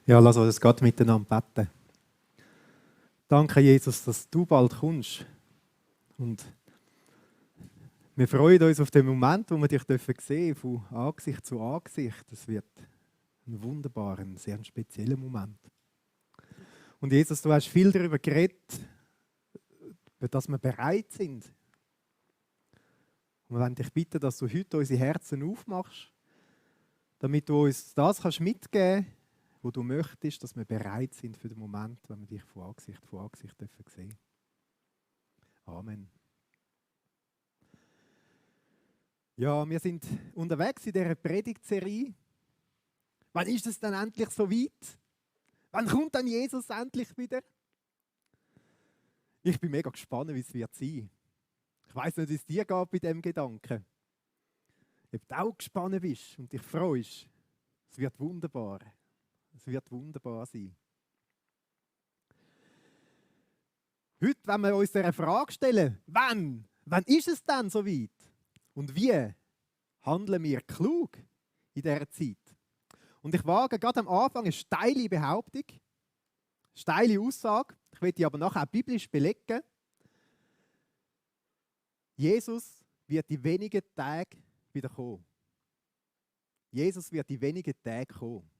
Ja, lass uns Gott miteinander beten. Danke, Jesus, dass du bald kommst. Und wir freuen uns auf den Moment, wo wir dich sehen dürfen, von Angesicht zu Angesicht. Das wird ein wunderbarer, ein sehr spezieller Moment. Und Jesus, du hast viel darüber geredet, dass wir bereit sind. Und wir wollen dich bitten, dass du heute unsere Herzen aufmachst, damit du uns das mitgeben kannst, wo du möchtest, dass wir bereit sind für den Moment, wenn wir dich von Angesicht dürfen sehen. Amen. Ja, wir sind unterwegs in dieser Predigtserie. Wann ist es dann endlich so weit? Wann kommt dann Jesus endlich wieder? Ich bin mega gespannt, wie es wird sein. Ich weiss nicht, wie es dir geht bei diesem Gedanken. Ob du auch gespannt bist und dich freust. Es wird wunderbar. Es wird wunderbar sein. Heute, wenn wir uns diese Frage stellen, wann ist es denn so weit? Und wie handeln wir klug in dieser Zeit? Und ich wage gerade am Anfang eine steile Behauptung, steile Aussage. Ich werde die aber nachher auch biblisch belegen. Jesus wird in wenigen Tagen wieder kommen. Jesus wird in wenigen Tagen kommen.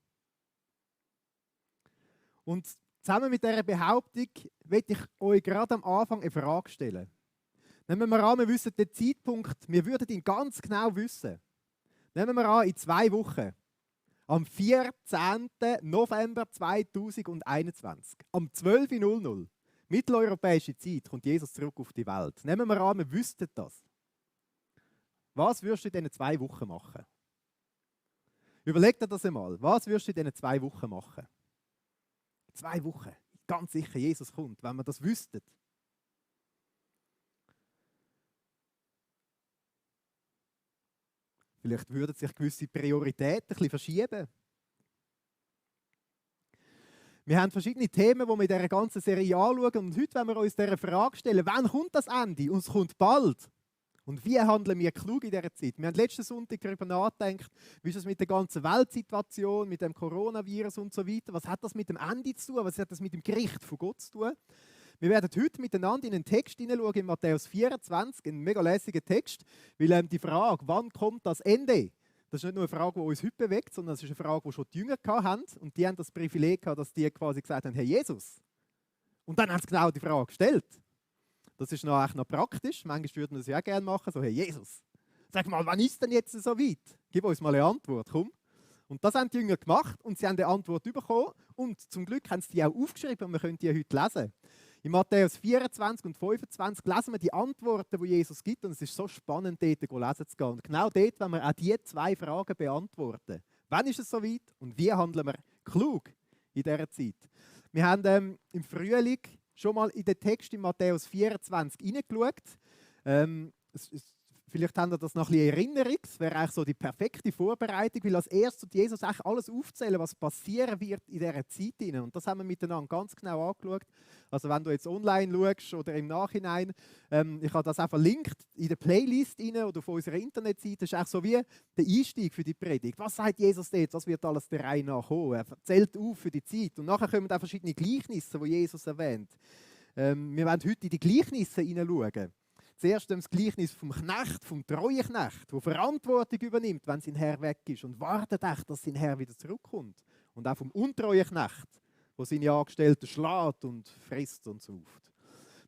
Und zusammen mit dieser Behauptung möchte ich euch gerade am Anfang eine Frage stellen. Nehmen wir an, wir wissen den Zeitpunkt, wir würden ihn ganz genau wissen. Nehmen wir an, in 2 Wochen, am 14. November 2021, am 12.00 Uhr, mitteleuropäische Zeit, kommt Jesus zurück auf die Welt. Nehmen wir an, wir wüssten das. Was würdest du in diesen 2 Wochen machen? Überleg dir das einmal. Was würdest du in diesen 2 Wochen machen? 2 Wochen. Ganz sicher, Jesus kommt, wenn wir das wüssten. Vielleicht würden sich gewisse Prioritäten ein bisschen verschieben. Wir haben verschiedene Themen, die wir in dieser ganzen Serie anschauen. Und heute wollen wir uns dieser Frage stellen, wann kommt das Ende? Und es kommt bald. Und wie handeln wir klug in dieser Zeit? Wir haben letzten Sonntag darüber nachgedacht, wie ist es mit der ganzen Weltsituation, mit dem Coronavirus und so weiter. Was hat das mit dem Ende zu tun? Was hat das mit dem Gericht von Gott zu tun? Wir werden heute miteinander in einen Text hineinschauen, in Matthäus 24, einen mega lässigen Text, weil die Frage, wann kommt das Ende? Das ist nicht nur eine Frage, die uns heute bewegt, sondern es ist eine Frage, die schon die Jünger hatten. Und die haben das Privileg gehabt, dass die quasi gesagt haben, Herr Jesus. Und dann haben sie genau die Frage gestellt. Das ist noch praktisch. Manchmal würden wir das ja auch gerne machen. So, hey Jesus, sag mal, wann ist denn jetzt so weit? Gib uns mal eine Antwort, komm. Und das haben die Jünger gemacht und sie haben die Antwort bekommen. Und zum Glück haben sie die auch aufgeschrieben und wir können die heute lesen. In Matthäus 24 und 25 lesen wir die Antworten, die Jesus gibt. Und es ist so spannend, dort lesen zu gehen. Und genau dort wollen wir auch diese 2 Fragen beantworten. Wann ist es so weit und wie handeln wir klug in dieser Zeit? Wir haben im Frühling schon mal in den Text in Matthäus 24 hineingeschaut. Vielleicht habt ihr das noch ein bisschen Erinnerung. Das wäre eigentlich so die perfekte Vorbereitung, weil als erstes tut Jesus eigentlich alles aufzählen, was passieren wird in dieser Zeit. Und das haben wir miteinander ganz genau angeschaut. Also wenn du jetzt online schaust oder im Nachhinein, ich habe das auch verlinkt in der Playlist rein oder auf unserer Internetseite. Das ist eigentlich so wie der Einstieg für die Predigt. Was sagt Jesus dort? Was wird alles der Reihe nach kommen? Er zählt auf für die Zeit. Und nachher kommen auch verschiedene Gleichnisse, die Jesus erwähnt. Wir werden heute in die Gleichnisse hineinschauen. Zuerst das Gleichnis vom Knecht, vom treuen Knecht, der Verantwortung übernimmt, wenn sein Herr weg ist und wartet echt, dass sein Herr wieder zurückkommt. Und auch vom untreuen Knecht, der seine Angestellten schlägt und frisst und sauft.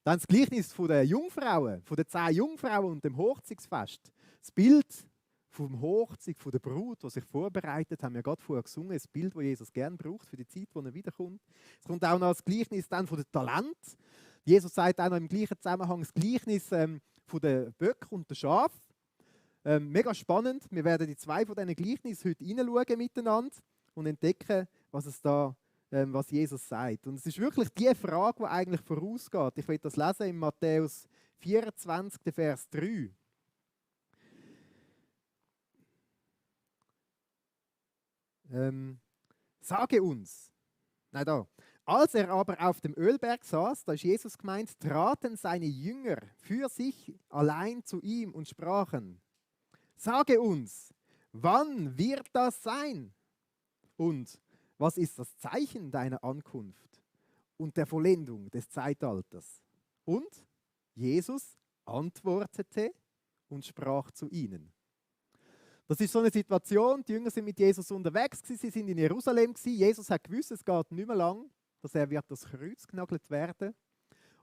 Dann das Gleichnis von den Jungfrauen, von den 10 Jungfrauen und dem Hochzeitsfest. Das Bild vom Hochzeit, von der Brut, die sich vorbereitet, haben wir gerade vorher gesungen, das Bild, das Jesus gerne braucht für die Zeit, wo er wiederkommt. Es kommt auch noch das Gleichnis dann von den Talenten. Jesus sagt auch noch im gleichen Zusammenhang das Gleichnis von den Böcken und den Schafen. Mega spannend. Wir werden die 2 von diesen Gleichnissen heute hineinschauen miteinander und entdecken, was Jesus sagt. Und es ist wirklich die Frage, die eigentlich vorausgeht. Ich will das lesen in Matthäus 24, Vers 3. Sage uns. Nein, da. Als er aber auf dem Ölberg saß, da ist Jesus gemeint, traten seine Jünger für sich allein zu ihm und sprachen: Sage uns, wann wird das sein? Und Was ist das Zeichen deiner Ankunft und der Vollendung des Zeitalters? Und Jesus antwortete und sprach zu ihnen. Das ist so eine Situation, die Jünger sind mit Jesus unterwegs gewesen, sie sind in Jerusalem gewesen. Jesus hat gewusst, es geht nicht mehr lang, dass er wird das Kreuz genagelt werden.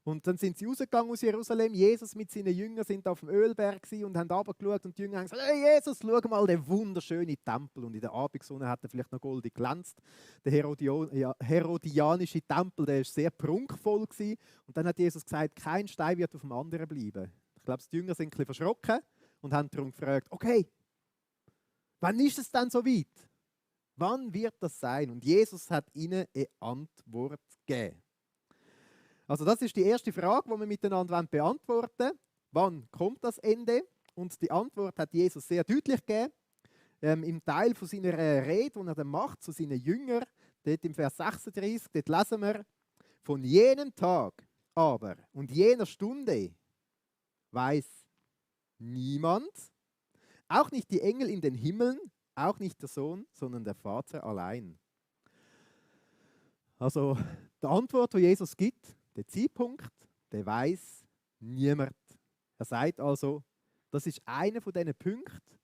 Und dann sind sie rausgegangen aus Jerusalem. Jesus mit seinen Jüngern sind auf dem Ölberg und haben runtergeschaut und die Jünger haben gesagt, hey Jesus, schau mal den wunderschönen Tempel. Und in der Abendsonne hat er vielleicht noch goldig glänzt. Der herodianische Tempel, der war sehr prunkvoll gewesen. Und dann hat Jesus gesagt, kein Stein wird auf dem anderen bleiben. Ich glaube, die Jünger sind ein bisschen verschrocken und haben darum gefragt, okay, wann ist es denn so weit? Wann wird das sein? Und Jesus hat ihnen eine Antwort gegeben. Also das ist die erste Frage, die wir miteinander beantworten wollen. Wann kommt das Ende? Und die Antwort hat Jesus sehr deutlich gegeben. Im Teil von seiner Rede, die er dann macht zu seinen Jüngern, dort im Vers 36, dort lesen wir, von jenem Tag aber und jener Stunde weiß niemand, auch nicht die Engel in den Himmeln, auch nicht der Sohn, sondern der Vater allein. Also die Antwort, die Jesus gibt, der Zeitpunkt, der weiß niemand. Er sagt also, das ist einer von diesen Punkten,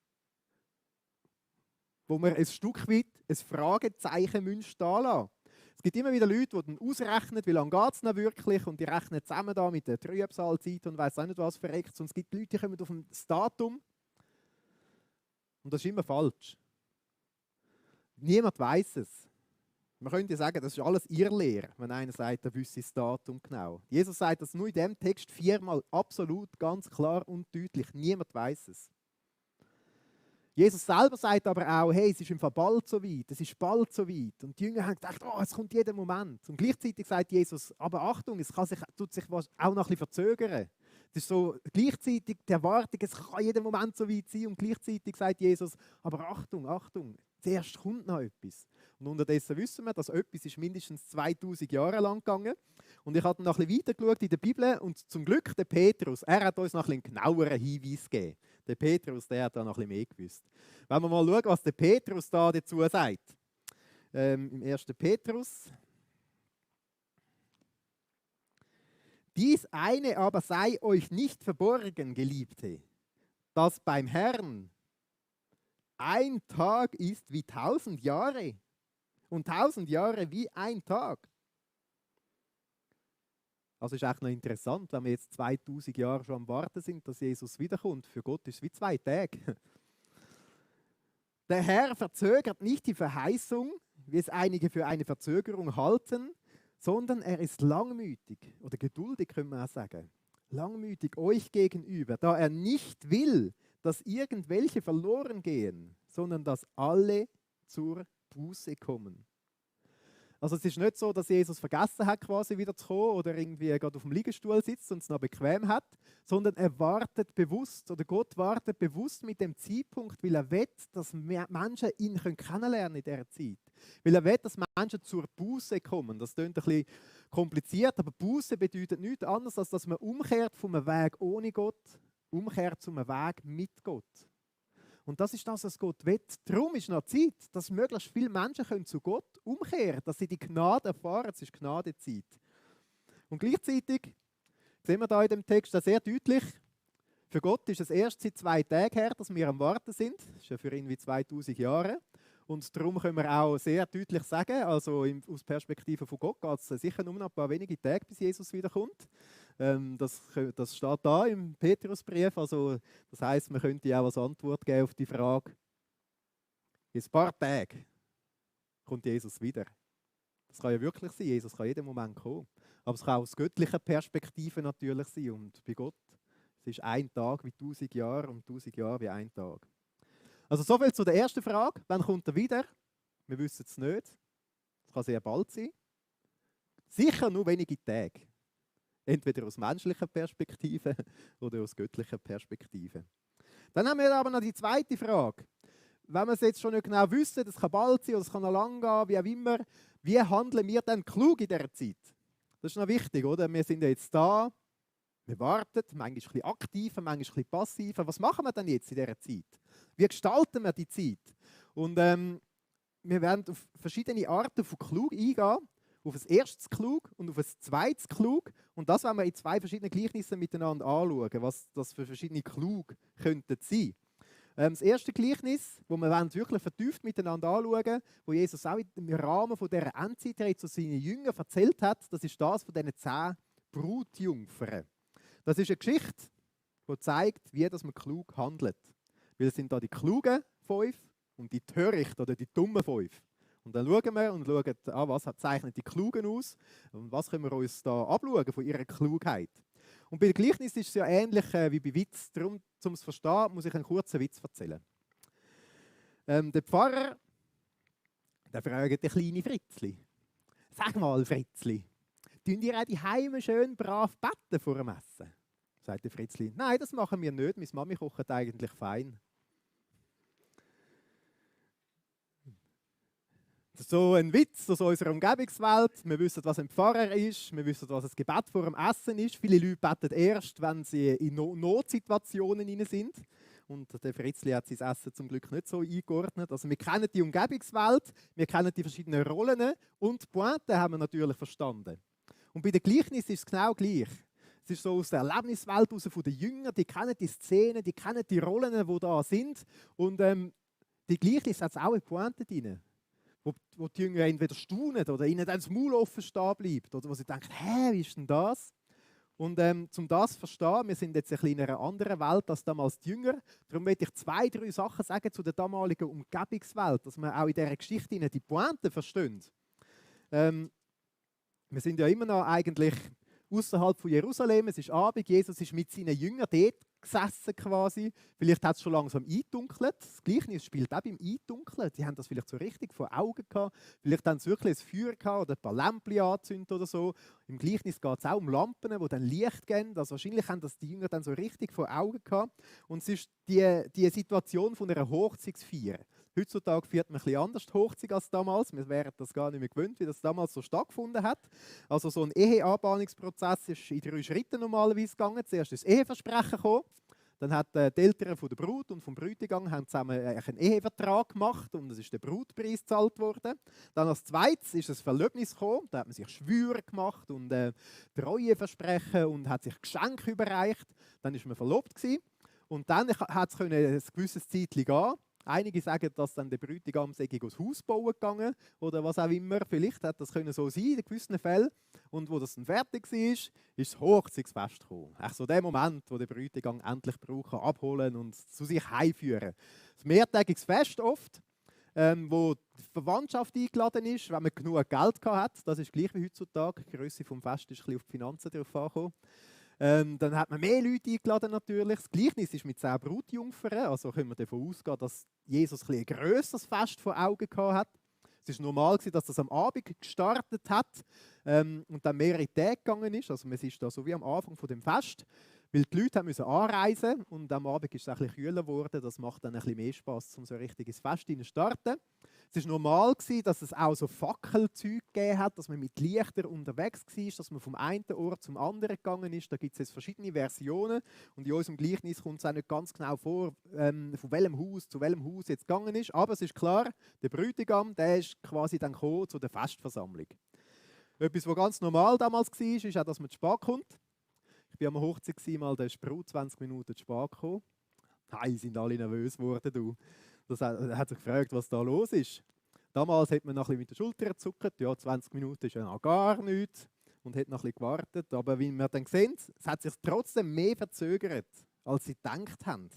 wo man ein Stück weit ein Fragezeichen stehen lassen. Es gibt immer wieder Leute, die dann ausrechnen, wie lange geht es noch wirklich, und die rechnen zusammen da mit der Trübsalzeit und weiss auch nicht was verreckt. Und es gibt Leute, die kommen auf das Datum und das ist immer falsch. Niemand weiß es. Man könnte sagen, das ist alles Irrlehre, wenn einer sagt, er wüsste das Datum genau. Jesus sagt das nur in diesem Text 4-mal absolut, ganz klar und deutlich. Niemand weiß es. Jesus selber sagt aber auch, hey, es ist im Fall bald so weit, es ist bald so weit. Und die Jünger haben gedacht, oh, es kommt jeden Moment. Und gleichzeitig sagt Jesus, aber Achtung, es tut sich auch noch ein bisschen verzögern. Es ist so gleichzeitig die Erwartung, es kann jeden Moment so weit sein. Und gleichzeitig sagt Jesus, aber Achtung, Achtung, zuerst kommt noch etwas. Und unterdessen wissen wir, dass etwas ist mindestens 2000 Jahre lang gegangen. Und ich habe noch ein bisschen weitergeschaut in der Bibel und zum Glück der Petrus, er hat uns noch ein bisschen genaueren Hinweis gegeben. Der Petrus, der hat da noch ein bisschen mehr gewusst. Wenn wir mal schauen, was der Petrus da dazu sagt. Im 1. Petrus. Dies eine aber sei euch nicht verborgen, Geliebte, dass beim Herrn ein Tag ist wie 1000 Jahre und 1000 Jahre wie ein Tag. Also ist echt noch interessant, wenn wir jetzt 2000 Jahre schon am Warten sind, dass Jesus wiederkommt. Für Gott ist es wie 2 Tage. Der Herr verzögert nicht die Verheißung, wie es einige für eine Verzögerung halten, sondern er ist langmütig oder geduldig, können wir auch sagen. Langmütig euch gegenüber, da er nicht will, dass irgendwelche verloren gehen, sondern dass alle zur Buße kommen. Also es ist nicht so, dass Jesus vergessen hat, quasi wieder zu kommen oder irgendwie gerade auf dem Liegestuhl sitzt und es noch bequem hat, sondern er wartet bewusst oder Gott wartet bewusst mit dem Zeitpunkt, weil er will, dass Menschen ihn kennenlernen in dieser Zeit. Weil er will, dass Menschen zur Buße kommen. Das klingt ein bisschen kompliziert, aber Buße bedeutet nichts anderes, als dass man umkehrt von einem Weg ohne Gott, umkehrt zu einem Weg mit Gott. Und das ist das, was Gott will. Darum ist noch Zeit, dass möglichst viele Menschen zu Gott umkehren können, dass sie die Gnade erfahren. Es ist Gnadezeit. Und gleichzeitig sehen wir da in dem Text sehr deutlich, für Gott ist es erst seit 2 Tagen her, dass wir am Warten sind. Das ist ja für ihn wie 2000 Jahre. Und darum können wir auch sehr deutlich sagen, also aus Perspektive von Gott geht es sicher nur noch ein paar wenige Tage, bis Jesus wiederkommt. Das steht da im Petrusbrief. Also, das heisst, man könnte auch als Antwort geben auf die Frage, in ein paar Tagen kommt Jesus wieder. Das kann ja wirklich sein, Jesus kann jeden Moment kommen. Aber es kann auch aus göttlicher Perspektive natürlich sein. Und bei Gott, es ist ein Tag wie 1000 Jahre und 1000 Jahre wie ein Tag. Also soviel zu der ersten Frage. Wann kommt er wieder? Wir wissen es nicht. Es kann sehr bald sein. Sicher nur wenige Tage. Entweder aus menschlicher Perspektive oder aus göttlicher Perspektive. Dann haben wir aber noch die zweite Frage. Wenn wir es jetzt schon nicht genau wissen, das kann bald sein oder es kann noch lang gehen, wie auch immer, wie handeln wir dann klug in dieser Zeit? Das ist noch wichtig, oder? Wir sind ja jetzt da, wir warten, manchmal ein bisschen aktiver, manchmal ein bisschen passiver. Was machen wir denn jetzt in dieser Zeit? Wie gestalten wir die Zeit? Und wir werden auf verschiedene Arten von klug eingehen. Auf ein erstes klug und auf ein zweites klug. Und das werden wir in 2 verschiedenen Gleichnissen miteinander anschauen, was das für verschiedene klug könnten sein. Das erste Gleichnis, das wir wirklich vertieft miteinander anschauen, wo Jesus auch im Rahmen von dieser Endzeit zu seinen Jüngern erzählt hat, das ist das von diesen 10 Brutjungfern. Das ist eine Geschichte, die zeigt, wie dass man klug handelt. Weil es sind da die klugen 5 und die törichten oder die dummen 5. Und dann schauen wir und schauen an, was zeichnen die Klugen aus und was können wir uns da abschauen von ihrer Klugheit. Und bei den Gleichnissen ist es ja ähnlich wie bei Witz. Darum, um es zu verstehen, muss ich einen kurzen Witz erzählen. Der Pfarrer, der fragt den kleinen Fritzli. Sag mal, Fritzli, tun ihr auch die Heime schön brav beten vor dem Essen? Sagt der Fritzli. Nein, das machen wir nicht. Meine Mami kocht eigentlich fein. So ein Witz aus unserer Umgebungswelt. Wir wissen, was ein Pfarrer ist. Wir wissen, was das Gebet vor dem Essen ist. Viele Leute beten erst, wenn sie in Notsituationen sind. Und der Fritzli hat sein Essen zum Glück nicht so eingeordnet. Also wir kennen die Umgebungswelt, wir kennen die verschiedenen Rollen und die Pointe haben wir natürlich verstanden. Und bei den Gleichnissen ist es genau gleich. Es ist so aus der Erlebniswelt heraus von den Jüngern, die kennen die Szenen, die kennen die Rollen, die da sind. Und die Gleichnisse hat auch eine Pointe drin. Wo die Jünger entweder staunen oder ihnen dann das Maul offen stehen bleibt. Oder wo sie denken, hä, wie ist denn das? Und um das zu verstehen, wir sind jetzt ein bisschen in einer anderen Welt als damals die Jünger. Darum möchte ich 2, 3 Sachen sagen zu der damaligen Umgebungswelt, dass man auch in dieser Geschichte die Pointe versteht. Wir sind ja immer noch eigentlich außerhalb von Jerusalem. Es ist Abend, Jesus ist mit seinen Jüngern dort gesessen quasi. Vielleicht hat es schon langsam eingedunkelt. Das Gleichnis spielt auch beim Eindunkeln. Die haben das vielleicht so richtig vor Augen gehabt. Vielleicht haben sie wirklich ein Feuer gehabt oder ein paar Lämpchen angezündet oder so. Im Gleichnis geht es auch um Lampen, die dann Licht geben. Also wahrscheinlich haben das die Jünger dann so richtig vor Augen gehabt. Und es ist die Situation von einer Hochzeitsfeier. Heutzutage feiert man ein bisschen anders die Hochzeit als damals. Wir wären das gar nicht mehr gewöhnt, wie das damals so stattgefunden hat. Also so ein Eheanbahnungsprozess ist in 3 Schritten normalerweise gegangen. Zuerst ist das Eheversprechen gekommen. Dann hat die Eltern von der Brut und vom Bräutigam haben zusammen einen Ehevertrag gemacht und es ist der Brutpreis gezahlt worden. Dann als zweites ist das Verlöbnis gekommen. Da hat man sich Schwüre gemacht und Treueversprechen und hat sich Geschenke überreicht. Dann ist man verlobt gewesen. Und dann hat es ein gewisses Zeitchen gehen. Einige sagen, dass dann der Bräutigam aus Haus bauen gegangen oder was auch immer. Vielleicht hat das so sein in gewissen Fällen. Und wo das dann fertig war, ist das Hochzeitsfest gekommen. Echt so der Moment, wo der Bräutigam endlich brauchen, abholen und zu sich heimführen. Das mehrtägiges Fest oft, wo die Verwandtschaft eingeladen ist, wenn man genug Geld hat. Das ist gleich wie heutzutage. Die Grösse des Festes ist ein bisschen auf die Finanzen drauf angekommen. Dann hat man mehr Leute eingeladen natürlich. Das Gleichnis ist mit 10 Brutjungfern. Also können wir davon ausgehen, dass Jesus ein grösseres Fest vor Augen hat. Es war normal, dass das am Abend gestartet hat und dann mehrere Tage gegangen ist. Also man ist da so wie am Anfang von dem Fest, weil die Leute müssen anreisen und am Abend ist es ein bisschen kühler geworden. Das macht dann ein bisschen mehr Spass, um so richtig ins Fest zu starten. Es war normal, dass es auch so Fackelzeug gegeben hat, dass man mit Lichtern unterwegs war, dass man vom einen Ort zum anderen gegangen ist. Da gibt es jetzt verschiedene Versionen und in unserem Gleichnis kommt es auch nicht ganz genau vor, von welchem Haus zu welchem Haus jetzt gegangen ist. Aber es ist klar, der Bräutigam, der ist quasi dann gekommen zu der Festversammlung. Etwas, was ganz normal damals war, ist auch, dass man zu spät kommt. Ich war an einer Hochzeit, mal der Sprut 20 Minuten zu spät gekommen. Nein, sind alle nervös geworden, du. Das hat sich gefragt, was da los ist. Damals hat man noch ein bisschen mit den Schultern gezuckt. Ja, 20 Minuten ist ja noch gar nichts. Und hat noch ein bisschen gewartet. Aber wie wir dann sehen, es hat sich trotzdem mehr verzögert, als sie gedacht haben.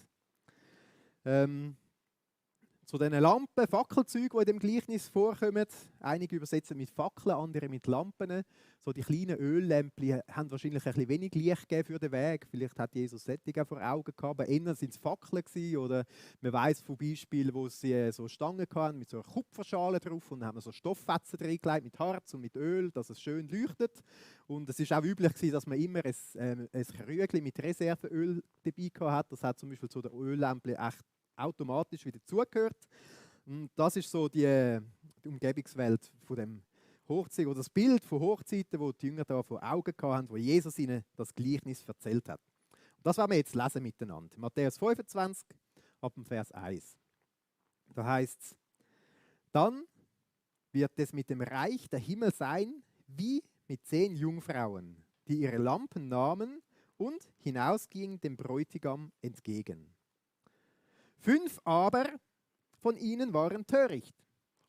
Zu diesen Lampen, Fackelzeugen, die in dem Gleichnis vorkommen. Einige übersetzen mit Fackeln, andere mit Lampen. So die kleinen Öllämpchen haben wahrscheinlich ein bisschen wenig Licht gegeben für den Weg. Vielleicht hat Jesus Sättigung vor Augen gehabt, aber innen sind es Fackeln gewesen. Oder man weiss von Beispielen, wo sie so Stangen hatten mit so einer Kupferschale drauf und haben so Stofffetzen drin gelegt mit Harz und mit Öl, dass es schön leuchtet. Und es ist auch üblich gewesen, dass man immer ein Krügel mit Reserveöl dabei hatte. Das hat zum Beispiel zu den Öllämpchen echt automatisch wieder zugehört. Und das ist so die Umgebungswelt von dem Hochzeit oder das Bild von Hochzeiten, wo die Jünger da vor Augen hatten, wo Jesus ihnen das Gleichnis erzählt hat. Und das werden wir jetzt lesen miteinander. Matthäus 25, ab dem Vers 1. Da heißt es: Dann wird es mit dem Reich der Himmel sein, wie mit 10 Jungfrauen, die ihre Lampen nahmen und hinausgingen dem Bräutigam entgegen. 5 aber von ihnen waren töricht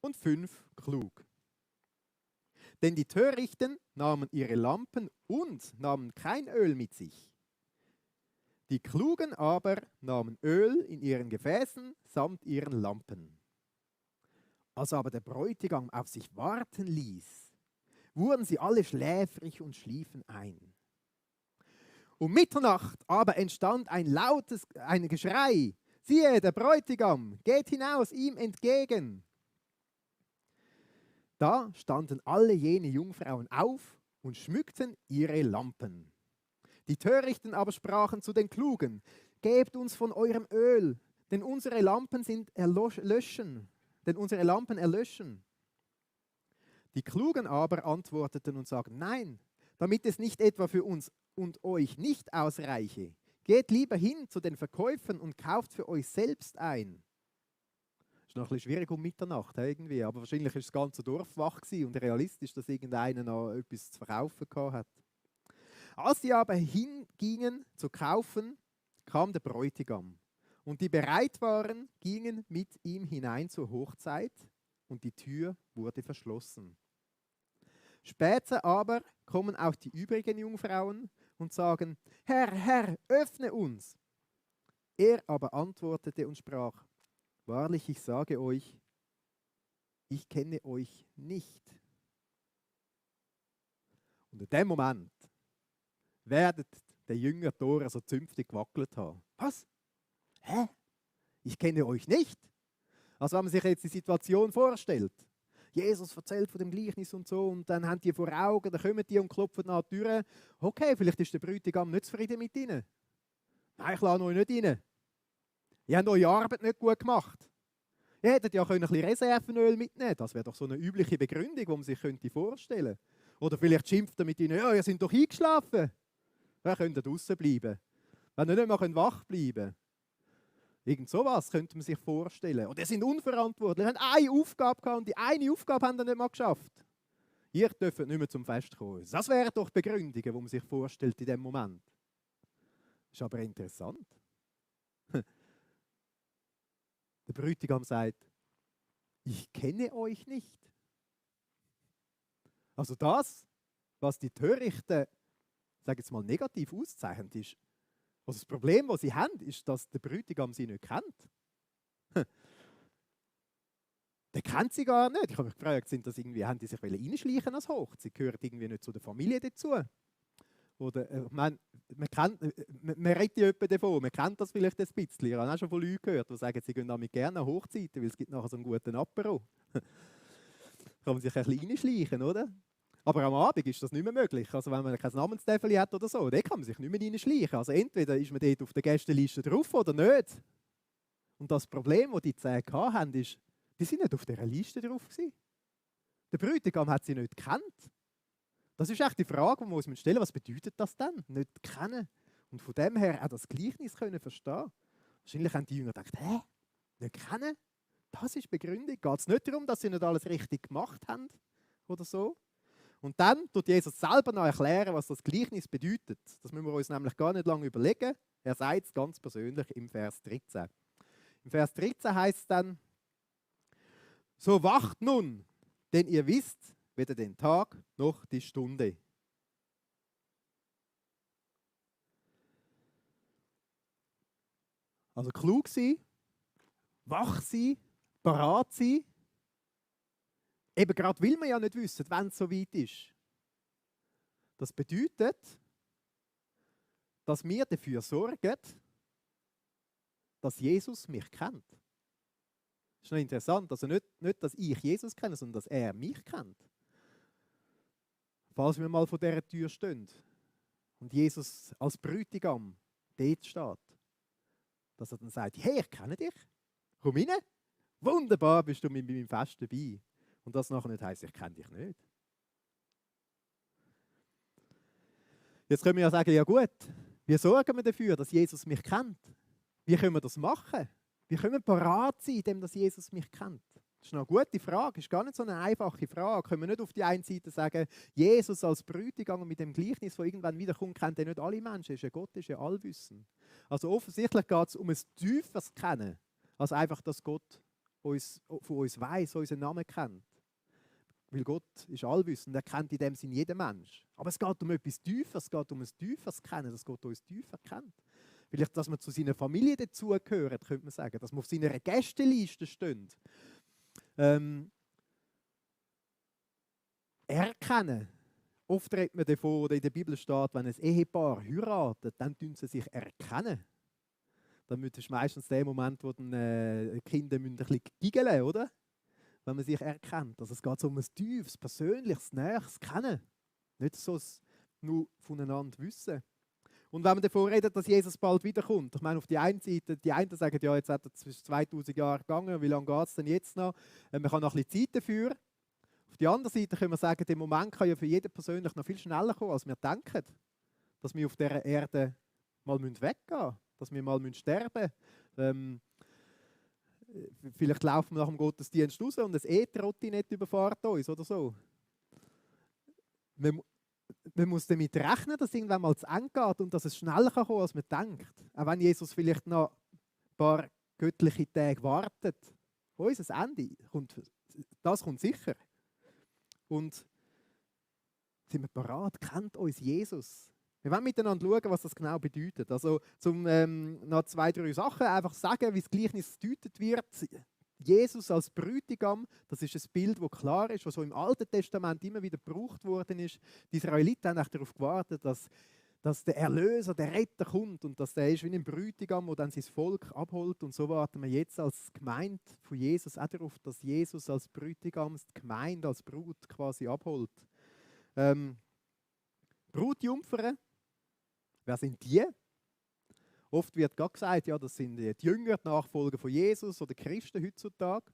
und 5 klug. Denn die Törichten nahmen ihre Lampen und nahmen kein Öl mit sich. Die Klugen aber nahmen Öl in ihren Gefäßen samt ihren Lampen. Als aber der Bräutigam auf sich warten ließ, wurden sie alle schläfrig und schliefen ein. Um Mitternacht aber entstand ein Geschrei. Siehe, der Bräutigam geht hinaus ihm entgegen. Da standen alle jene Jungfrauen auf und schmückten ihre Lampen. Die Törichten aber sprachen zu den Klugen: Gebt uns von eurem Öl, denn unsere Lampen erlöschen. Die Klugen aber antworteten und sagten: Nein, damit es nicht etwa für uns und euch nicht ausreiche. Geht lieber hin zu den Verkäufern und kauft für euch selbst ein. Ist noch ein bisschen schwierig um Mitternacht irgendwie, aber wahrscheinlich ist das ganze Dorf wach gewesen und realistisch, dass irgendeiner noch etwas zu verkaufen hat. Als sie aber hingingen zu kaufen, kam der Bräutigam. Und die bereit waren, gingen mit ihm hinein zur Hochzeit und die Tür wurde verschlossen. Später aber kommen auch die übrigen Jungfrauen und sagen: Herr, Herr, öffne uns. Er aber antwortete und sprach: Wahrlich, ich sage euch, ich kenne euch nicht. Und in dem Moment werdet der Jünger die Ohren so zünftig gewackelt haben. Was? Hä? Ich kenne euch nicht? Also wenn man sich jetzt die Situation vorstellt, Jesus erzählt von dem Gleichnis und so und dann haben die vor Augen, dann kommen die und klopfen an die Tür. Okay, vielleicht ist der Bräutigam nicht zufrieden mit ihnen. Nein, ich lasse euch nicht rein. Ihr habt eure Arbeit nicht gut gemacht. Ihr hättet ja ein bisschen Reservenöl mitnehmen. Das wäre doch so eine übliche Begründung, die man sich vorstellen könnte. Oder vielleicht schimpft er mit ihnen: Ja, ihr seid doch eingeschlafen. Ihr könnt draußen bleiben. Wenn ihr nicht mehr wach bleiben könnt. Irgend sowas könnte man sich vorstellen. Oder ihr seid unverantwortlich. Ihr habt eine Aufgabe gehabt und die eine Aufgabe habt ihr nicht mal geschafft. Ihr dürft nicht mehr zum Fest kommen. Das wären doch Begründungen, die man sich vorstellt in dem Moment. Ist aber interessant. Der Bräutigam sagt: Ich kenne euch nicht. Also das, was die Törichten, sage jetzt mal, negativ auszeichnet, ist, also das Problem, das sie haben, ist, dass der Bräutigam sie nicht kennt. Der kennt sie gar nicht. Ich habe mich gefragt, haben die sich reinschleichen als Hochzeit? Gehört irgendwie nicht zu der Familie dazu? Oder, ich meine, man redet ja etwa davon, man kennt das vielleicht ein bisschen. Ich habe auch schon von Leuten gehört, die sagen, sie gehen damit gerne an Hochzeiten, weil es gibt nachher so einen guten Apero. Kann man sich ein bisschen reinschleichen, oder? Aber am Abend ist das nicht mehr möglich. Also wenn man kein Namenstafel hat oder so, dann kann man sich nicht mehr reinschleichen. Also entweder ist man dort auf der Gästeliste drauf oder nicht. Und das Problem, das die 10 hatten, ist, die sind nicht auf dieser Liste drauf gewesen. Der Bräutigam hat sie nicht gekannt. Das ist echt die Frage, die man uns stellen muss: Was bedeutet das denn? Nicht kennen. Und von dem her auch das Gleichnis können verstehen. Wahrscheinlich haben die Jünger gedacht: Hä? Nicht kennen? Das ist die Begründung. Geht es nicht darum, dass sie nicht alles richtig gemacht haben oder so? Und dann tut Jesus selber noch erklären, was das Gleichnis bedeutet. Das müssen wir uns nämlich gar nicht lange überlegen. Er sagt es ganz persönlich im Vers 13. Im Vers 13 heißt es dann: So wacht nun, denn ihr wisst weder den Tag noch die Stunde. Also klug sein, wach sein, parat sein. Eben gerade will man ja nicht wissen, wenn es so weit ist. Das bedeutet, dass wir dafür sorgen, dass Jesus mich kennt. Das ist noch interessant. Also nicht, dass ich Jesus kenne, sondern dass er mich kennt. Falls wir mal vor dieser Tür stehen und Jesus als Bräutigam dort steht, dass er dann sagt: Hey, ich kenne dich. Komm rein. Wunderbar, bist du mit meinem Fest dabei. Und das nachher nicht heisst, ich kenne dich nicht. Jetzt können wir ja sagen: Ja gut, wie sorgen wir dafür, dass Jesus mich kennt? Wie können wir das machen? Wie können wir parat sein, indem dass Jesus mich kennt? Das Das ist noch eine gute Frage, ist gar nicht so eine einfache Frage. Können wir nicht auf die eine Seite sagen, Jesus als Bräutigam mit dem Gleichnis, das irgendwann wiederkommt, kennt er nicht alle Menschen. Ist ja Gott, ist ja allwissend. Also offensichtlich geht es um ein tieferes Kennen, als einfach, dass Gott von uns weiss, unseren Namen kennt. Weil Gott ist allwissend, er kennt in dem Sinn jeden Mensch. Aber es geht um etwas Tieferes, es geht um ein tieferes Kennen, dass Gott uns tiefer kennt. Vielleicht, dass wir zu seiner Familie dazugehören, könnte man sagen, dass wir auf seiner Gästeliste stehen. Erkennen. Oft redet man davon, oder in der Bibel steht, wenn ein Ehepaar heiratet, dann tun sie sich erkennen. Das ist meistens der Moment, wo dann die Kinder ein bisschen giggeln, oder? Wenn man sich erkennt. Also es geht so um ein tiefes, persönliches, näheres Kennen. Nicht so nur voneinander wissen. Und wenn man davon redet, dass Jesus bald wiederkommt, ich meine, auf die einen Seite, die einen sagen, ja, jetzt hat er 2000 Jahre gegangen, wie lange geht es denn jetzt noch? Man kann noch ein bisschen Zeit dafür. Auf die andere Seite können wir sagen, der Moment kann ja für jeden persönlich noch viel schneller kommen, als wir denken. Dass wir auf dieser Erde mal weggehen müssen, dass wir mal sterben müssen. Vielleicht laufen wir nach dem Gottesdienst raus und ein E-Trottinett überfahrt uns oder so. Man muss damit rechnen, dass es irgendwann mal zu Ende geht und dass es schneller kommen kann, als man denkt. Auch wenn Jesus vielleicht noch ein paar göttliche Tage wartet. Unser Ende das kommt sicher. Und sind wir bereit? Kennt uns Jesus? Wir wollen miteinander schauen, was das genau bedeutet. Also zum noch 2, 3 Sachen einfach sagen, wie das Gleichnis gedeutet wird. Jesus als Bräutigam, das ist ein Bild, das klar ist, was so im Alten Testament immer wieder gebraucht worden ist. Die Israeliten haben darauf gewartet, dass der Erlöser, der Retter kommt und dass der ist wie ein Bräutigam, der dann sein Volk abholt. Und so warten wir jetzt als Gemeinde von Jesus auch darauf, dass Jesus als Bräutigam die Gemeinde als Brut quasi abholt. Brutjungfern, wer sind die? Oft wird gerade gesagt, ja, das sind die Jünger, die Nachfolger von Jesus oder Christen heutzutage.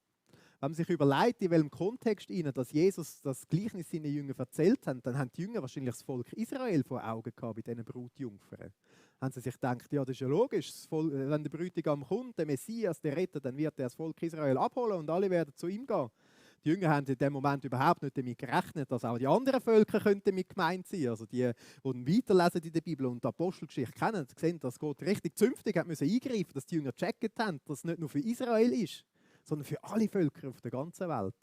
Wenn man sich überlegt, in welchem Kontext ihnen, dass Jesus das Gleichnis seinen Jüngern erzählt hat, dann haben die Jünger wahrscheinlich das Volk Israel vor Augen gehabt bei diesen Brutjungfern. Haben sie sich gedacht, ja, das ist ja logisch, wenn der Bräutigam kommt, der Messias, der Retter, dann wird er das Volk Israel abholen und alle werden zu ihm gehen. Die Jünger haben in dem Moment überhaupt nicht damit gerechnet, dass auch die anderen Völker mit gemeint sein. Also die weiterlesen in der Bibel und die Apostelgeschichte kennen, sehen, dass Gott richtig zünftig hat müssen eingreifen, dass die Jünger gecheckt haben, dass es nicht nur für Israel ist, sondern für alle Völker auf der ganzen Welt.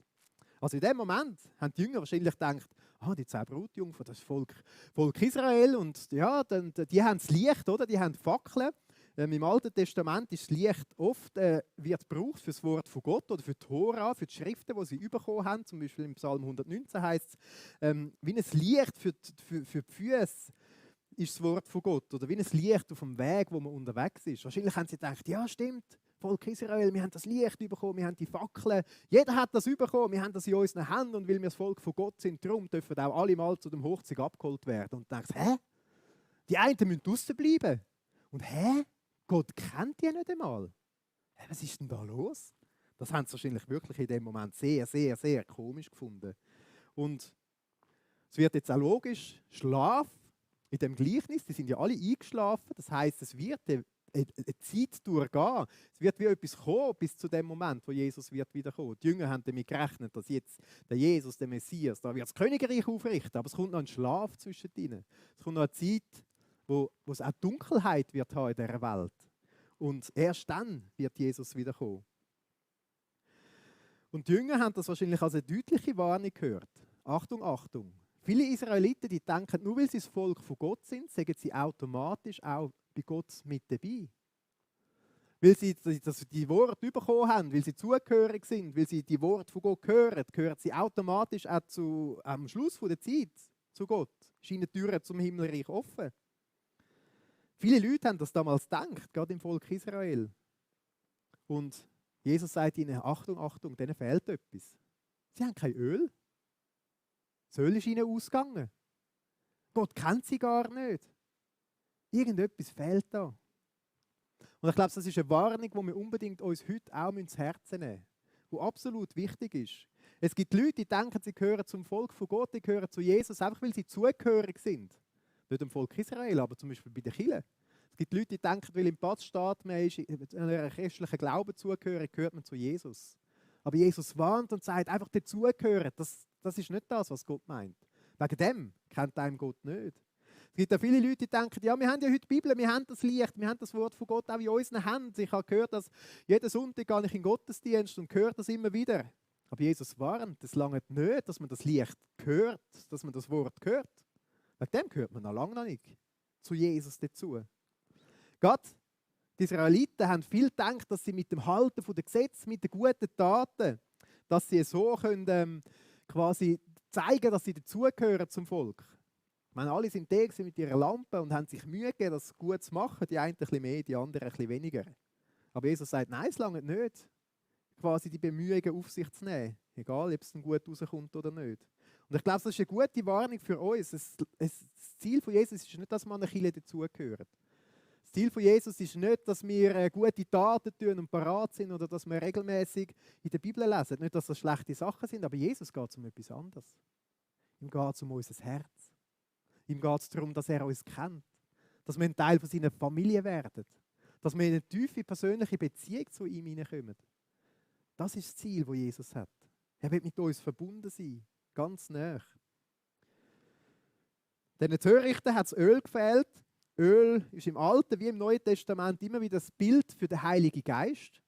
Also in dem Moment haben die Jünger wahrscheinlich gedacht, die 10 Brutjungfern, das Volk Israel und ja, die haben das Licht, oder? Die haben Fackeln. Im Alten Testament ist das Licht oft wird gebraucht für das Wort von Gott oder für die Tora, für die Schriften, die sie bekommen haben. Zum Beispiel im Psalm 119 heißt es, wie ein Licht für die Füße ist das Wort von Gott. Oder wie ein Licht auf dem Weg, wo man unterwegs ist. Wahrscheinlich haben sie gedacht, ja stimmt, Volk Israel, wir haben das Licht bekommen, wir haben die Fackeln. Jeder hat das bekommen, wir haben das in unseren Händen und weil wir das Volk von Gott sind, darum dürfen auch alle mal zu dem Hochzeit abgeholt werden. Und du denkst, hä? Die einen müssen draussen bleiben. Und hä? Gott kennt die nicht einmal. Was ist denn da los? Das haben sie wahrscheinlich wirklich in dem Moment sehr, sehr, sehr komisch gefunden. Und es wird jetzt auch logisch, Schlaf in dem Gleichnis, die sind ja alle eingeschlafen, das heisst, es wird eine Zeit durchgehen. Es wird wie etwas kommen bis zu dem Moment, wo Jesus wird wiederkommen. Die Jünger haben damit gerechnet, dass jetzt der Jesus, der Messias, da wird das Königreich aufrichten, aber es kommt noch ein Schlaf zwischen ihnen. Es kommt noch eine Zeit, wo es auch Dunkelheit wird haben in dieser Welt. Und erst dann wird Jesus wiederkommen. Und die Jünger haben das wahrscheinlich als eine deutliche Warnung gehört. Achtung, Achtung. Viele Israeliten, die denken, nur weil sie das Volk von Gott sind, sagen sie automatisch auch bei Gott mit dabei. Weil sie die Worte bekommen haben, weil sie zugehörig sind, weil sie die Worte von Gott hören, gehören sie automatisch auch am Schluss der Zeit zu Gott. Scheinen die Türen zum Himmelreich offen. Viele Leute haben das damals gedacht, gerade im Volk Israel. Und Jesus sagt ihnen, Achtung, Achtung, denen fehlt etwas. Sie haben kein Öl. Das Öl ist ihnen ausgegangen. Gott kennt sie gar nicht. Irgendetwas fehlt da. Und ich glaube, das ist eine Warnung, die wir unbedingt uns heute auch ins Herzen nehmen müssen, die absolut wichtig ist. Es gibt Leute, die denken, sie gehören zum Volk von Gott, die gehören zu Jesus, einfach weil sie zugehörig sind. Nicht dem Volk Israel, aber zum Beispiel bei den Kirchen. Es gibt Leute, die denken, weil im Pass steht, man ist einer christlichen Glauben zugehörig, gehört man zu Jesus. Aber Jesus warnt und sagt, einfach dazugehören, das ist nicht das, was Gott meint. Wegen dem kennt einem Gott nicht. Es gibt ja viele Leute, die denken, ja, wir haben ja heute die Bibel, wir haben das Licht, wir haben das Wort von Gott auch in unseren Händen. Ich habe gehört, dass jeden Sonntag gehe ich in den Gottesdienst und höre das immer wieder. Aber Jesus warnt, es lange nicht, dass man das Licht hört, dass man das Wort hört. Wegen dem gehört man noch lange noch nicht zu Jesus dazu. Gott, die Israeliten haben viel gedacht, dass sie mit dem Halten der Gesetze, mit den guten Taten, dass sie so können, quasi zeigen, dass sie dazugehören zum Volk. Ich meine, alle sind da mit ihrer Lampe und haben sich Mühe gegeben, das gut zu machen. Die einen ein bisschen mehr, die anderen ein bisschen weniger. Aber Jesus sagt, nein, es lange nicht, quasi die Bemühungen auf sich zu nehmen. Egal, ob es dann gut rauskommt oder nicht. Und ich glaube, das ist eine gute Warnung für uns. Das Ziel von Jesus ist nicht, dass wir an eine Kirche dazugehören. Das Ziel von Jesus ist nicht, dass wir gute Taten tun und parat sind oder dass wir regelmäßig in der Bibel lesen. Nicht, dass das schlechte Sachen sind, aber Jesus geht es um etwas anderes. Ihm geht es um unser Herz. Ihm geht es darum, dass er uns kennt. Dass wir ein Teil von seiner Familie werden. Dass wir in eine tiefe persönliche Beziehung zu ihm hineinkommen. Das ist das Ziel, das Jesus hat. Er wird mit uns verbunden sein. Ganz nah. Den Törichten hat es Öl gefehlt. Öl ist im Alten wie im Neuen Testament immer wieder das Bild für den Heiligen Geist.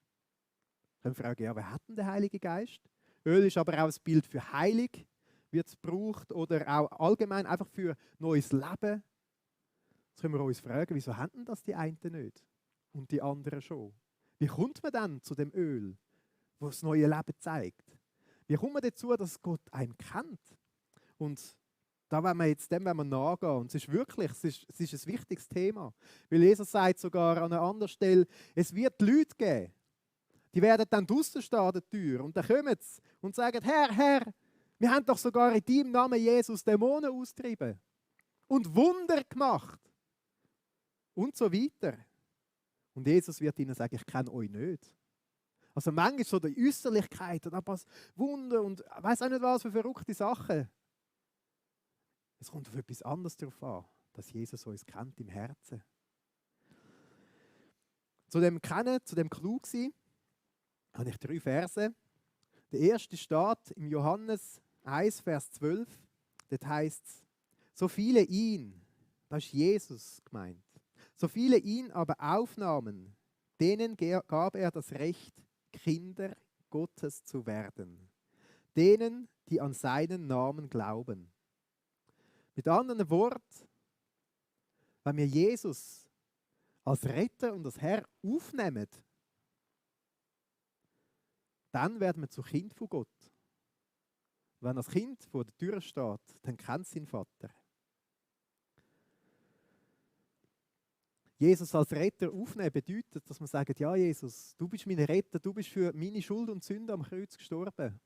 Wir können fragen, ja, wer hat denn den Heiligen Geist? Öl ist aber auch ein Bild für Heilig, wird es gebraucht, oder auch allgemein einfach für neues Leben. Jetzt können wir uns fragen, wieso haben denn das die einen nicht und die anderen schon? Wie kommt man dann zu dem Öl, das das neue Leben zeigt? Wie kommt man dazu, dass Gott einen kennt? Und da wollen wir jetzt dem nachgehen. Und es ist wirklich, es ist ein wichtiges Thema. Weil Jesus sagt sogar an einer anderen Stelle, es wird Leute geben, die werden dann draussen stehen an der Tür und dann kommen sie und sagen, Herr, wir haben doch sogar in deinem Namen Jesus Dämonen austrieben und Wunder gemacht und so weiter. Und Jesus wird ihnen sagen, ich kenne euch nicht. Also manchmal so die Äußerlichkeit und ein Wunder und ich weiß auch nicht was für verrückte Sachen. Es kommt auf etwas anderes darauf an, dass Jesus uns kennt im Herzen. Zu dem Kennen, zu dem Klug sein, habe ich 3 Verse. Der erste steht im Johannes 1, Vers 12. Dort heißt es, so viele ihn, das ist Jesus gemeint, so viele ihn aber aufnahmen, denen gab er das Recht, Kinder Gottes zu werden. Denen, die an seinen Namen glauben. Mit anderen Worten, wenn wir Jesus als Retter und als Herr aufnehmen, dann werden wir zu Kind von Gott. Wenn das Kind vor der Tür steht, dann kennt es seinen Vater. Jesus als Retter aufnehmen bedeutet, dass man sagt, ja Jesus, du bist mein Retter, du bist für meine Schuld und Sünde am Kreuz gestorben.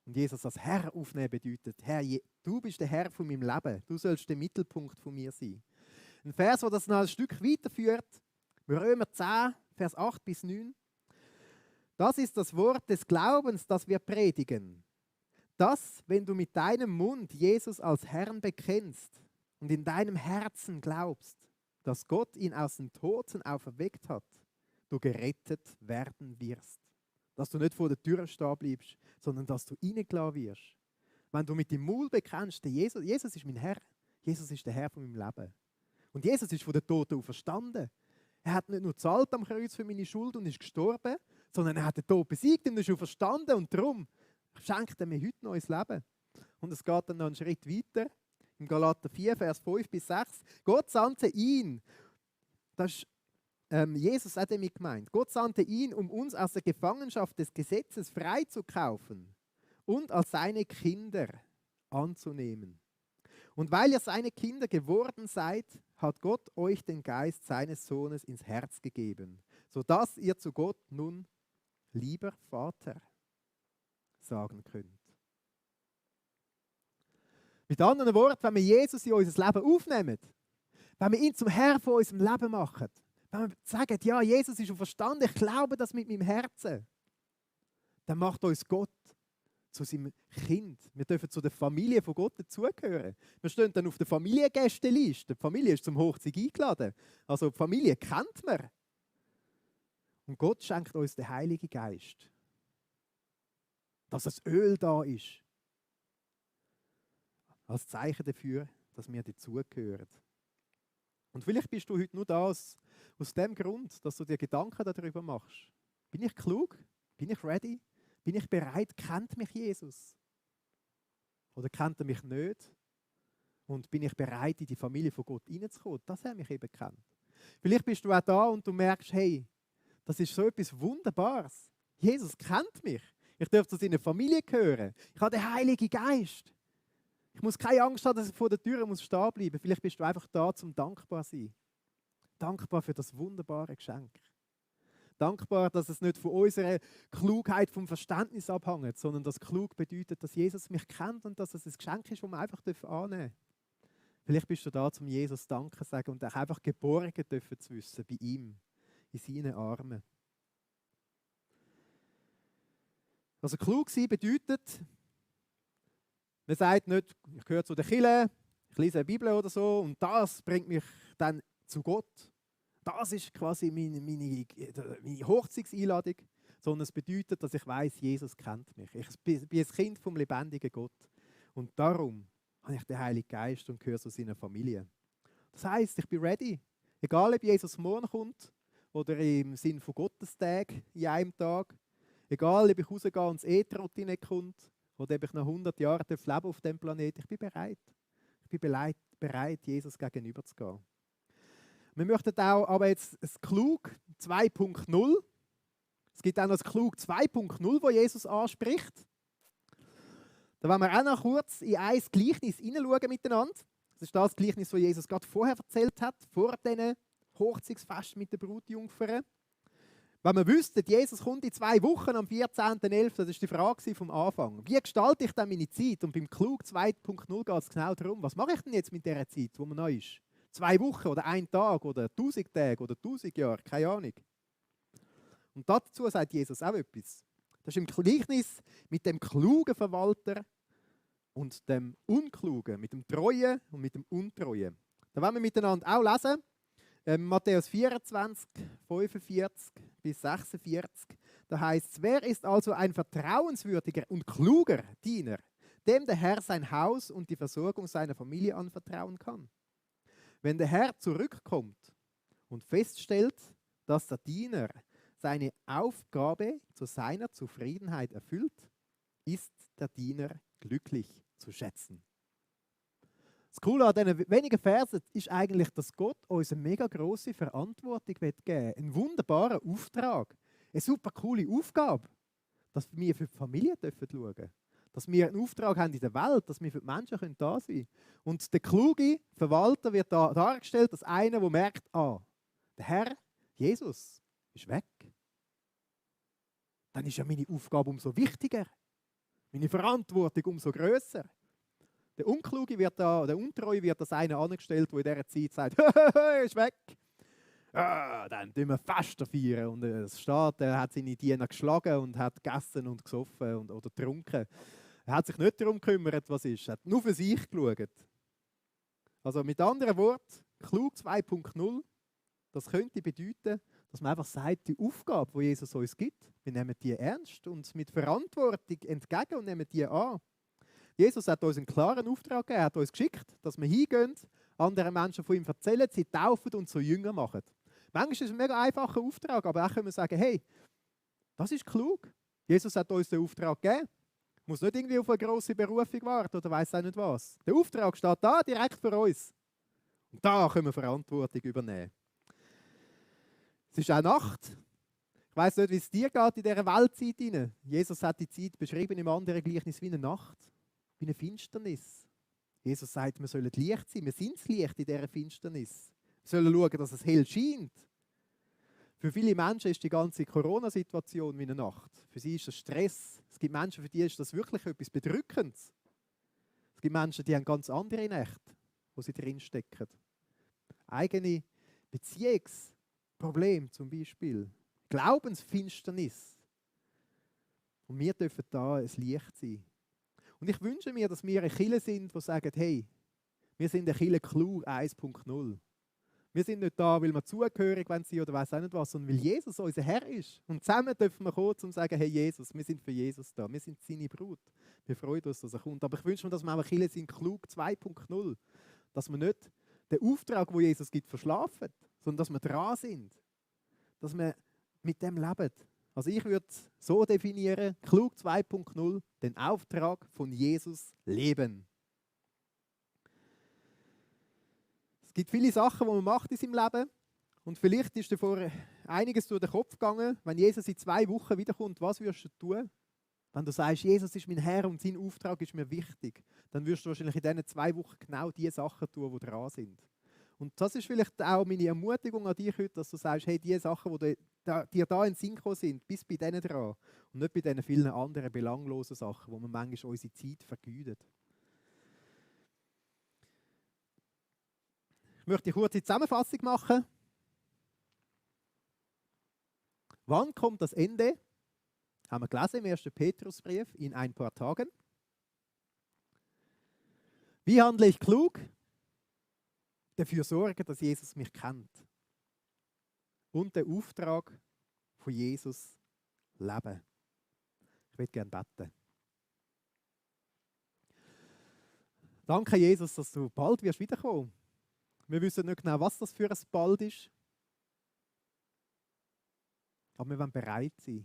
Und Jesus als Herr aufnehmen bedeutet, Herr, du bist der Herr von meinem Leben, du sollst der Mittelpunkt von mir sein. Ein Vers, der das noch ein Stück weiterführt, Römer 10, Vers 8 bis 9. Das ist das Wort des Glaubens, das wir predigen. Dass, wenn du mit deinem Mund Jesus als Herrn bekennst und in deinem Herzen glaubst, dass Gott ihn aus den Toten auferweckt hat, du gerettet werden wirst. Dass du nicht vor der Tür stehen bleibst, sondern dass du reingelassen wirst. Wenn du mit dem Mund bekennst, Jesus ist mein Herr, Jesus ist der Herr von meinem Leben. Und Jesus ist von den Toten auferstanden. Er hat nicht nur gezahlt am Kreuz für meine Schuld und ist gestorben, sondern er hat den Tod besiegt und ist auferstanden. Und darum schenkt er mir heute neues Leben. Und es geht dann noch einen Schritt weiter. Im Galater 4, Vers 5 bis 6. Gott sandte ihn, das ist Jesus hat damit gemeint, Gott sandte ihn, um uns aus der Gefangenschaft des Gesetzes freizukaufen und als seine Kinder anzunehmen. Und weil ihr seine Kinder geworden seid, hat Gott euch den Geist seines Sohnes ins Herz gegeben, sodass ihr zu Gott nun, lieber Vater, sagen könnt. Mit anderen Worten, wenn wir Jesus in unser Leben aufnehmen, wenn wir ihn zum Herr von unserem Leben machen, wenn wir sagen, ja, Jesus ist auferstanden, ich glaube das mit meinem Herzen, dann macht uns Gott zu seinem Kind. Wir dürfen zu der Familie von Gott dazugehören. Wir stehen dann auf der Familiengästeliste. Die Familie ist zum Hochzeit eingeladen. Also die Familie kennt man. Und Gott schenkt uns den Heiligen Geist. dass das Öl da ist. Als Zeichen dafür, dass wir dazugehören. Und vielleicht bist du heute nur da aus dem Grund, dass du dir Gedanken darüber machst. Bin ich klug? Bin ich ready? Bin ich bereit? Kennt mich Jesus? Oder kennt er mich nicht? Und bin ich bereit, in die Familie von Gott hineinzukommen? Das hat mich eben gekannt. Vielleicht bist du auch da und du merkst, hey, das ist so etwas Wunderbares. Jesus kennt mich. Ich darf zu seiner Familie gehören. Ich habe den Heiligen Geist. Ich muss keine Angst haben, dass ich vor der Tür stehen bleiben muss. Vielleicht bist du einfach da, zum dankbar zu sein. Dankbar für das wunderbare Geschenk. Dankbar, dass es nicht von unserer Klugheit, vom Verständnis abhängt, sondern dass klug bedeutet, dass Jesus mich kennt und dass es ein Geschenk ist, das wir einfach annehmen dürfen. Vielleicht bist du da, zum Jesus Danke zu sagen und auch einfach geborgen dürfen zu wissen bei ihm, in seinen Armen. Also klug sein bedeutet, man sagt nicht, ich gehöre zu der Kirche, ich lese eine Bibel oder so und das bringt mich dann zu Gott. Das ist quasi meine Hochzeitseinladung, sondern es bedeutet, dass ich weiß, Jesus kennt mich. Ich bin ein Kind vom lebendigen Gott und darum habe ich den Heiligen Geist und gehöre zu seiner Familie. Das heisst, ich bin ready. Egal, ob Jesus morgen kommt oder im Sinn von Gottestag in einem Tag. Egal, ob ich rausgehe und das E-Trott hineinkommt oder ob ich noch 100 Jahre leben auf diesem Planeten. Ich bin bereit. Ich bin bereit, Jesus gegenüber zu gehen. Wir möchten auch aber jetzt ein Klug 2.0. Es gibt auch noch ein Klug 2.0, wo Jesus anspricht. Da wollen wir auch noch kurz in ein Gleichnis hineinschauen miteinander. Das ist das Gleichnis, das Jesus gerade vorher erzählt hat, vor diesen Hochzeitsfest mit der Brutjungfer. Wenn wir wüssten, Jesus kommt in 2 Wochen am 14.11., das war die Frage vom Anfang. Wie gestalte ich dann meine Zeit? Und beim Klug 2.0 geht es genau darum, was mache ich denn jetzt mit dieser Zeit, wo man neu ist? 2 Wochen oder 1 Tag oder 1000 Tage oder 1000 Jahre, keine Ahnung. Und dazu sagt Jesus auch etwas. Das ist im Gleichnis mit dem klugen Verwalter und dem Unklugen, mit dem Treuen und mit dem Untreuen. Da wollen wir miteinander auch lesen. Matthäus 24, 45 bis 46. Da heißt es, wer ist also ein vertrauenswürdiger und kluger Diener, dem der Herr sein Haus und die Versorgung seiner Familie anvertrauen kann? Wenn der Herr zurückkommt und feststellt, dass der Diener seine Aufgabe zu seiner Zufriedenheit erfüllt, ist der Diener glücklich zu schätzen. Das Coole an diesen wenigen Versen ist eigentlich, dass Gott uns eine mega grosse Verantwortung geben will. Einen wunderbaren Auftrag. Eine super coole Aufgabe, dass wir für die Familie schauen dürfen. Dass wir einen Auftrag haben in der Welt, dass wir für die Menschen da sein können. Und der kluge Verwalter wird da dargestellt als einer, der merkt, der Herr, Jesus, ist weg. Dann ist ja meine Aufgabe umso wichtiger. Meine Verantwortung umso grösser. Der Unkluge wird da, der Untreue wird als einer angestellt, der in dieser Zeit sagt, ist weg. Dann tun wir Feste feiern. Und es steht, er hat seine Diener geschlagen und hat gegessen und gesoffen oder getrunken. Er hat sich nicht darum gekümmert, was ist. Er hat nur für sich geschaut. Also mit anderen Worten, klug 2.0, das könnte bedeuten, dass man einfach sagt, die Aufgabe, die Jesus uns gibt, wir nehmen die ernst und mit Verantwortung entgegen und nehmen die an. Jesus hat uns einen klaren Auftrag gegeben, er hat uns geschickt, dass wir hingehen, anderen Menschen von ihm erzählen, sie taufen und zu Jünger machen. Manchmal ist es ein mega einfacher Auftrag, aber auch können wir sagen, hey, das ist klug. Jesus hat uns den Auftrag gegeben. Muss nicht irgendwie auf eine grosse Berufung warten oder weiss auch nicht was. Der Auftrag steht da, direkt für uns. Und da können wir Verantwortung übernehmen. Es ist auch Nacht. Ich weiss nicht, wie es dir geht in dieser Weltzeit. Jesus hat die Zeit beschrieben im anderen Gleichnis wie eine Nacht, wie eine Finsternis. Jesus sagt, wir sollen Licht sein. Wir sind das Licht in dieser Finsternis. Wir sollen schauen, dass es hell scheint. Für viele Menschen ist die ganze Corona-Situation wie eine Nacht. Für sie ist das Stress. Es gibt Menschen, für die ist das wirklich etwas Bedrückendes. Es gibt Menschen, die haben ganz andere Nächte, wo sie drinstecken. Eigene Beziehungsprobleme zum Beispiel. Glaubensfinsternis. Und wir dürfen da ein Licht sein. Und ich wünsche mir, dass wir eine Kirche sind, die sagen, hey, wir sind eine Kirche Klug 1.0. Wir sind nicht da, weil wir zugehörig sind oder weiss auch nicht was, sondern weil Jesus unser Herr ist. Und zusammen dürfen wir kommen, um zu sagen, hey Jesus, wir sind für Jesus da, wir sind seine Brut. Wir freuen uns, dass er kommt. Aber ich wünsche mir, dass wir auch Kirche sind, klug 2.0. Dass wir nicht den Auftrag, den Jesus gibt, verschlafen, sondern dass wir dran sind. Dass wir mit dem leben. Also ich würde es so definieren, klug 2.0, den Auftrag von Jesus leben. Es gibt viele Sachen, die man macht in seinem Leben. Und vielleicht ist davor einiges durch den Kopf gegangen. Wenn Jesus in 2 Wochen wiederkommt, was wirst du tun? Wenn du sagst, Jesus ist mein Herr und sein Auftrag ist mir wichtig, dann wirst du wahrscheinlich in diesen 2 Wochen genau die Sachen tun, die dran sind. Und das ist vielleicht auch meine Ermutigung an dich heute, dass du sagst, hey, die Sachen, die dir da in den Sinn gekommen sind, bis bei denen dran. Und nicht bei diesen vielen anderen belanglosen Sachen, wo man manchmal unsere Zeit vergeudet. Ich möchte eine kurze Zusammenfassung machen. Wann kommt das Ende? Haben wir gelesen im 1. Petrusbrief, in ein paar Tagen. Wie handle ich klug? Dafür sorgen, dass Jesus mich kennt. Und den Auftrag von Jesus leben. Ich würde gerne beten. Danke, Jesus, dass du bald wirst wiederkommen. Wir wissen nicht genau, was das für ein bald ist. Aber wir wollen bereit sein.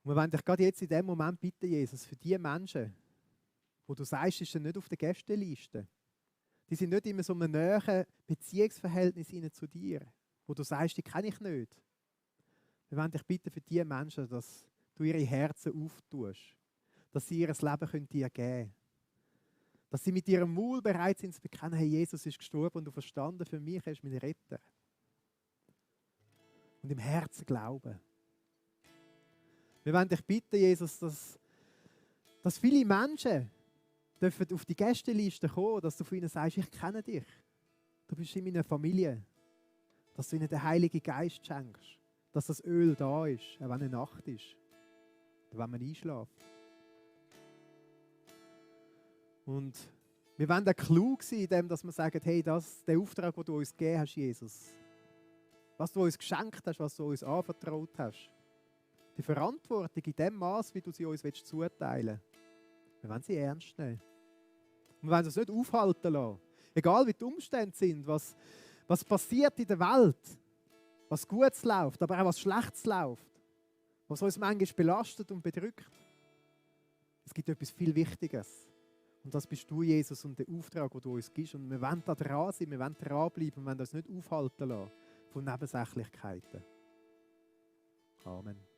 Und wir wollen dich gerade jetzt in dem Moment bitten, Jesus, für die Menschen, wo du sagst, die sind nicht auf der Gästeliste. Die sind nicht in so einem nahen Beziehungsverhältnis zu dir, wo du sagst, die kenne ich nicht. Wir wollen dich bitten für die Menschen, dass du ihre Herzen auftust, dass sie ihr Leben dir geben können. Dass sie mit ihrem Maul bereit sind zu bekennen, hey, Jesus ist gestorben und du verstanden, für mich ist mein Retter. Und im Herzen glauben. Wir wollen dich bitten, Jesus, dass viele Menschen dürfen auf die Gästeliste kommen, dass du von ihnen sagst, ich kenne dich. Du bist in meiner Familie. Dass du ihnen den Heiligen Geist schenkst. Dass das Öl da ist, auch wenn eine Nacht ist. Oder wenn man einschläft. Und wir wollen auch klug sein, in dem, dass wir sagen, hey, das der Auftrag, den du uns gegeben hast, Jesus. Was du uns geschenkt hast, was du uns anvertraut hast. Die Verantwortung in dem Maß, wie du sie uns zuteilen willst. Wir wollen sie ernst nehmen. Wir wollen uns nicht aufhalten lassen. Egal wie die Umstände sind, was passiert in der Welt, was Gutes läuft, aber auch was Schlechtes läuft, was uns manchmal belastet und bedrückt. Es gibt etwas viel Wichtiges. Und das bist du, Jesus, und der Auftrag, den du uns gibst. Und wir wollen da dran sein, wir wollen dranbleiben, wir wollen uns nicht aufhalten lassen von Nebensächlichkeiten. Amen.